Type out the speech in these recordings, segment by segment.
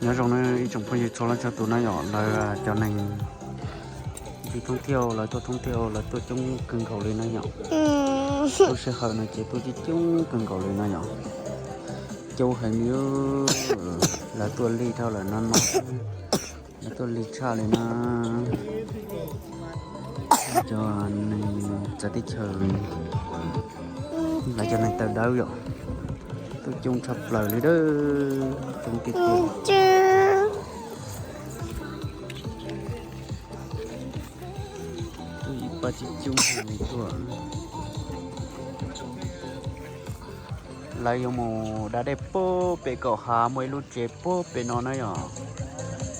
Nyob zoo na ib tsoom phooj ywg txhua leej txhua tus na yom, lawv cov neeg tiv thoob thiaj lawv tuaj thoob thiaj lawv tuaj coob kawg nkaus li na yom. Lub sij hawm no ces tuaj coob coob kawg nkaus li na yom. Coob heev li, lawv tuaj lig dhau lawm no no, lawv tuaj lig tshaj li na. Cov neeg txawv teb chaws, lawv cov neeg tawv dawb yom, tuaj coob tshaj plaws li dawb, coob tiag tiag. Tuaj ib pab coob coob li tuaj. Lawv yuav mus da dej puag pem kaum hav, muaj ib lub tsev puag pem no na yom.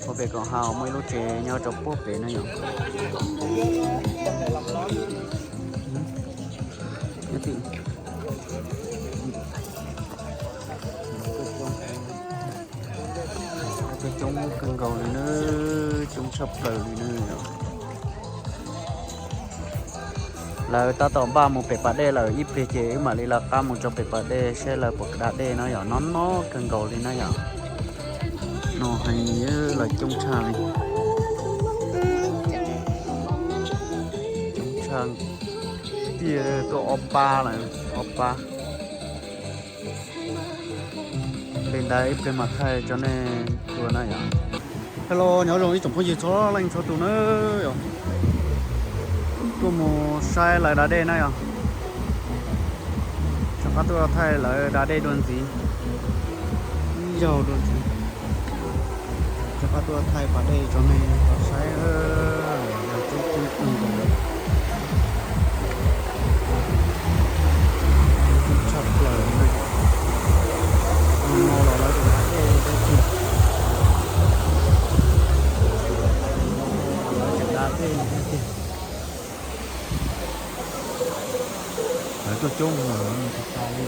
Puag pem kaum hav muaj ib lub tsev nyob rau puag pem na yom. Coob coob kawg nkaus li na, coob tshaj plaws li na. Lawv tab tom npaj mus pem pas dej lawm, ib pliag ces wb mam li lawv qab mus rau pem pas dej saib lawv puas da dej na yom, no no kawg nkaus li na yom. No heev, lawv coob tshaj li. Coob tshaj tiag, tuaj ob pab lawm, ob pab. Li ntawd ib pliag mam thaij tso nej tua na yom. Hello, nyob zoo ib tsoom phooj ywg txhua leej txhua tus na yom. Tuaj mus saib lawv da dej na yom. Rov qab tuaj thaij lawv da dej dua ntxiv. Ib zaug dua ntxiv. Rov qab tuaj thaij pas dej tso nej tau saib. Yog coob coob kawg nkaus, coob tshaj plaws. No los lawv tseem da dej, lawv tseem da dej tiag tiag. Lawv tuaj coob tsis tas li.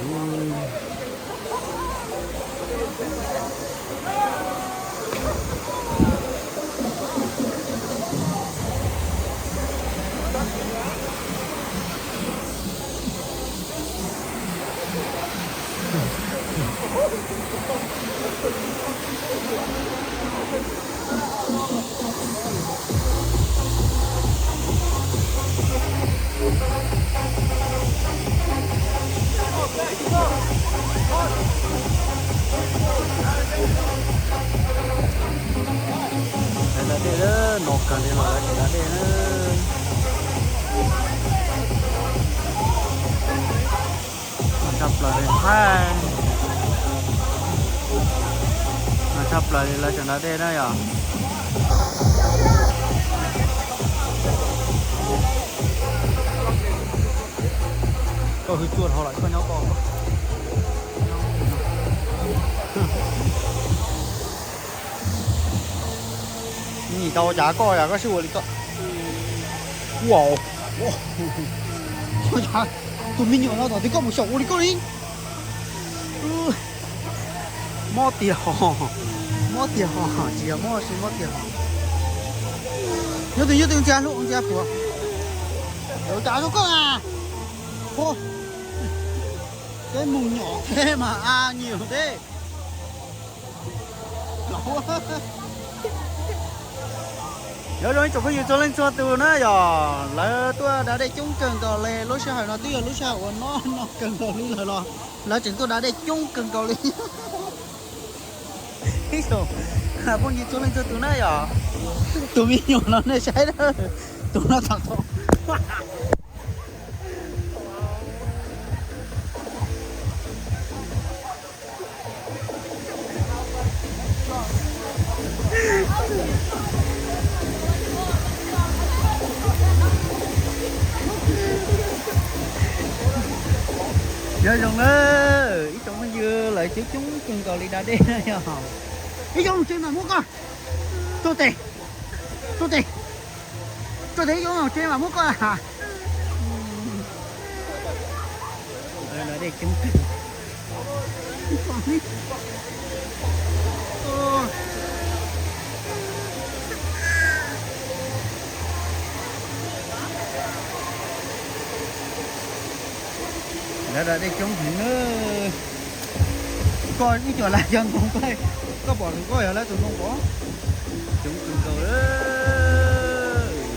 Lawv da dej, no kawg li los lawv tseem da dej na. No tshaj plaws li, no tshaj plaws li lawv tseem da dej na yom. Koj hwj tsuaj dhau lawm, koj nyob koj. Nim tau cas koj, koj sib ua li koj. Ua, tus me nyuam no tom twg koj mus xyaum ua li koj li. Mob tiag hos, mob tiag hos, tsis yog mob, mob tiag hos. Nyob twg nyob twg ntxias hlub ntxias puav. Lawv cas rau koj na. Peb mus nyuam teb mas a nyuam teb. Nyob zoo ib tsoom phooj ywg txhua leej txhua tus na yom, lawv tuaj da dej coob kawg nkaus li. Lub sij hawm no twb yog lub sij hawm uas no no kawg nkaus li lawm los lawv tseem tuaj da dej coob kawg nkaus li. Phooj ywg txhua leej txhua tus na yom, tus me nyuam no nej saib, tus no txog tau. Nyob zoo na, ib tsoom phooj ywg, lawv coob coob kawg nkaus li da dej na yom. Ib coob tsev mas muab koj, tuaj tes, tuaj tes, tuaj tes, ib coob tsev mas muab koj. Da dej coob. Lawv da dej coob heev na. Koj ib co laj yog nkoos koj. Koj pom tus nkauj yog lawv tus ntoo pom. Coob kawg nkaus.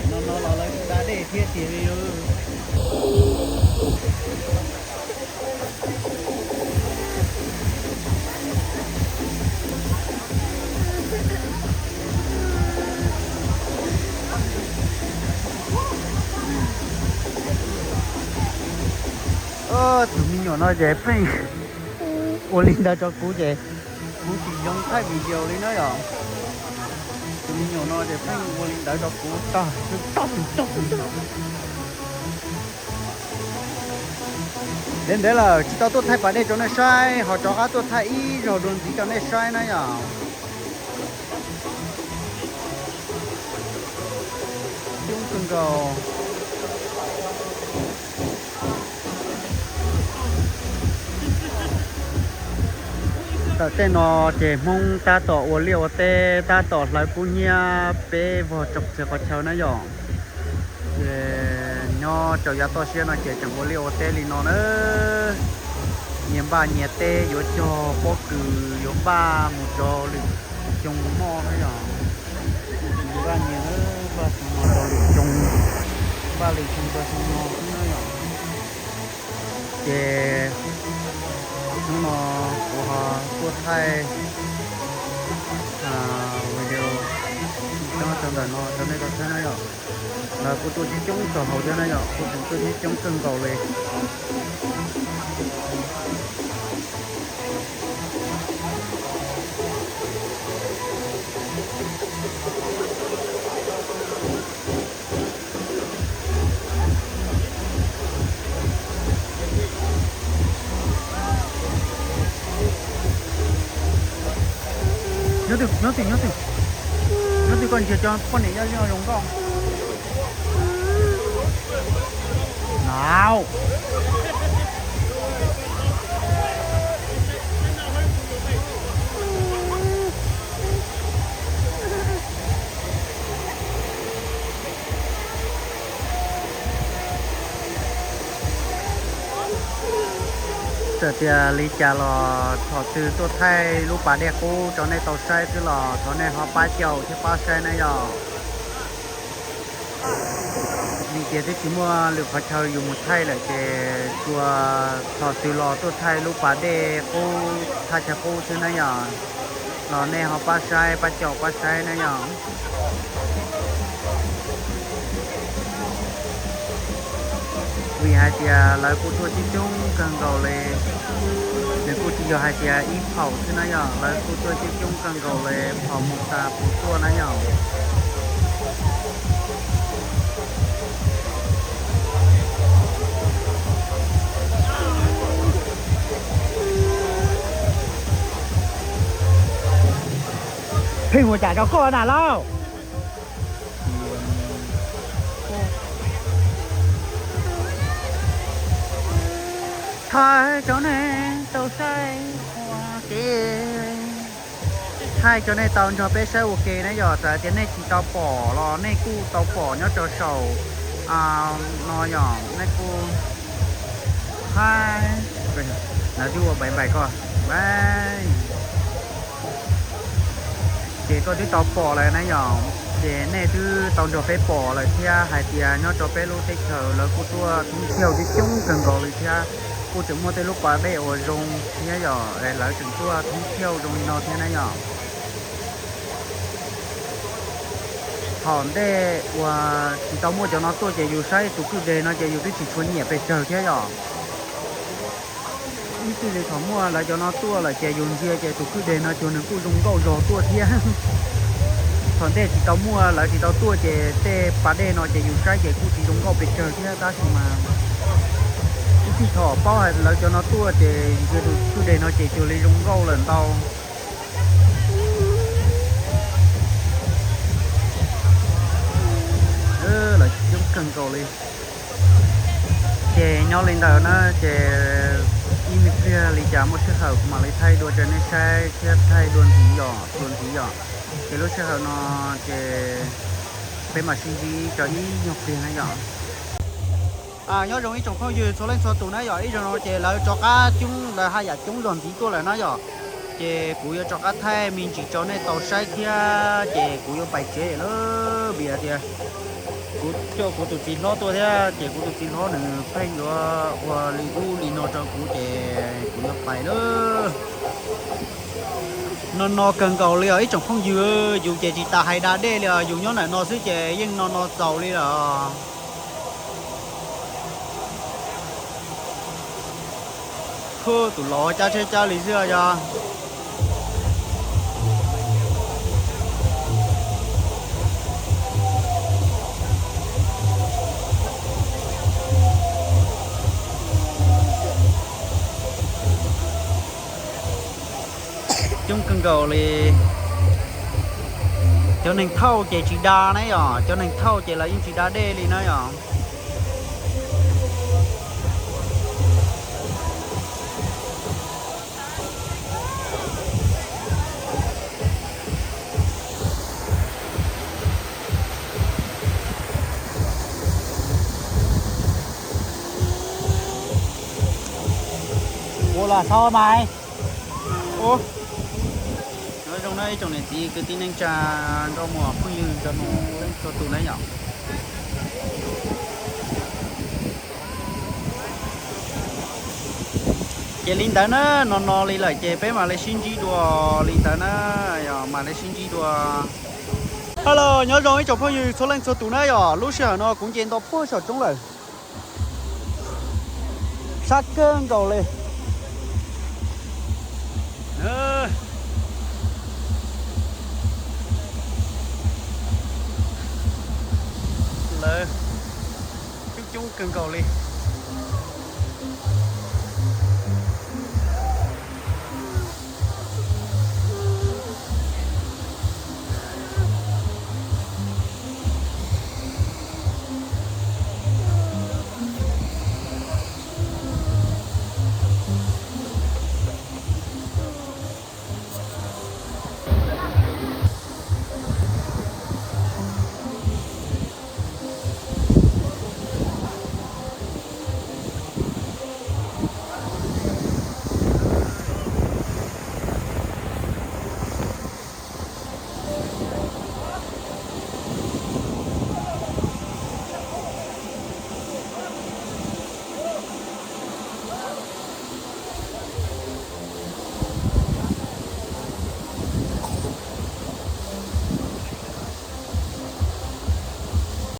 No no los lawv tsis da dej thiab tiag li. Tus me nyuam no ces pheej ua li ntawd rau kuv ces kuv tsis zoo thaij video li na yom. Tus me nyuam no ces pheej ua li ntawd rau kuv tag tag tag tag. Ntev ntev lawm tsis tau tuaj thaij pas dej rau nej saib, ho rov qab tuaj thaij ib zaug dua ntxiv rau nej saib na yom. Coob kawg nkaus. Ntawm tej no ces Hmoob tab tom ua liaj ua teb, tab tom hlawv kub hnyiab peb vog tsoom txiv qhov chaw na yom. Ces nyob rau yav toj siab no ces tseem ua liaj ua teb li no na. Nyias npaj nyias teb yuav cog pob kws yuav npaj mus rau lwm xyoo noj na yom. Npaj nyias, npaj xyoo no rau lwm xyoo, npaj lwm xyoo rau xyoo no xwb na yom. Ces hnub no kuv ho tuaj thaij video coj rau ntawm no rau nej tau saib na yom. Lawv kuj tuaj coob coob rau hauv thiab na yom, kuj tseem tuaj coob coob kawg nkaus li. Nyob twg, nyob twg, nyob twg, nyob twg koj ntsia cov poj niam yaj zoo nkauj. Au. Txawm tias li cas los thaum twg tuaj thaij lub pas dej qub rau nej tau saib xwb los thov nej ho pab caum thiab pab saib na yom. Vim tias twb tsis muaj lwm qhov chaw yus mus thaij lawm ces tsuas thaum twg los tuaj thaij lub pas dej qub thaj chaw qub xwb na yom. Los nej ho pab saib pab caum pab saib na yom. Vim hais tias lawv kuj tuaj coob coob kawg nkaus li. Nws kuj tsis yog hais tias ib phaum xwb na yom, lawv kuj tuaj coob coob kawg nkaus li, phaum mus tas phaum tuaj na yom. Pheej ua cas rau koj na lauj? Thaij rau nej tau saib ua ke, thaij rau nej tau nrog peb saib ua ke na yom. Txawm tias nej tsis tau pom los nej kuj tau pom nyob rau saum no yom, nej kuj thaij, lawv twb ua npaim npaim koj. Ces koj twb tau pom lawm na yom, ces nej twb tau nrog peb pom lawm thiab hais tias nyob rau peb lub teb chaws lawv kuj tuaj thoob thiauj coob coob kawg nkaus li thiab, kuj tseem muaj tej lub pas dej uas zoo thiab yom, lawv tseem tuaj thoob thiauj zoo li no thiab na yom. Thaum ntej uas tsis tau muaj cov no tuaj ces yus saib tus kwj deg no ces yus twb tsis tshua nyiam pes tsawg thiab yom. Ib txwm li thaum muaj lawv cov no tuaj lawm ces yus ntsia ces tus kwj deg no cuag nws kuj zoo nkauj zog tuaj thiab. Thaum ntej tsis tau muaj lawv tsis tau tuaj ces tej pas dej no ces yus saib ces kuj tsis zoo nkauj pes tsawg thiab, tab sis mas ib txwm thaum paub hais lawv cov no tuaj ces ntsia tus kwj deg no ces cuag li zoo nkauj lawm ntau. Lawv coob kawg nkaus li. Ces nyob li ntawd na ces ib me pliag li cas muaj sij hawm kuv mam li thaij dua rau nej saib thiab thaij dua ntxiv yom, dua ntxiv yom. Ces lub sij hawm no ces peb mam sib ntsib rau ib nyuag pliag na yom. Nyob zoo ib tsoom phooj ywg txhua leej txhua tus na yom, ib zaug no ces lawv rov qab coob, lawv haj yam coob zog ntxiv tuaj lawm na yom. Ces kuv yuav rov qab thaij me ntsis rau nej tau saib thiab ces kuv yuav pais tsev lawm vim tias kuv coj kuv tus txiv hlob tuaj thiab ces kuv tus txiv hlob nws pheej yuav ua li ub li no rau kuv ces kuv yuav pais lawm. No no kawg nkaus li os ib tsoom phooj ywg, yus ces tsis tas hais da dej li os, yus nyob ntawm no xwb ces yeej no no txaus li lawm. Tus laus cab tsheb cab li xwb yog. Coob kawg nkaus li. Cov neeg thauj ces tsis da na yom, cov neeg thauj ces lawv yeej tsis da dej li na yom. Ua los xaub mas. Nyob zoo na ib tsoom niam txiv kwv tij neej tsa, nkauj muam phooj ywg txhua leej txhua tus na yom. Ces li ntawd na, no no li lawm ces peb mam li sib ntsib dua li ntawd na, yog mam li sib ntsib dua. Hello, nyob zoo ib tsoom phooj ywg txhua leej txhua tus na yom, lub sij hawm no kuv nce nto puag saum roob lawm. Sab kawg nkaus li. Lawv coob coob kawg nkaus li.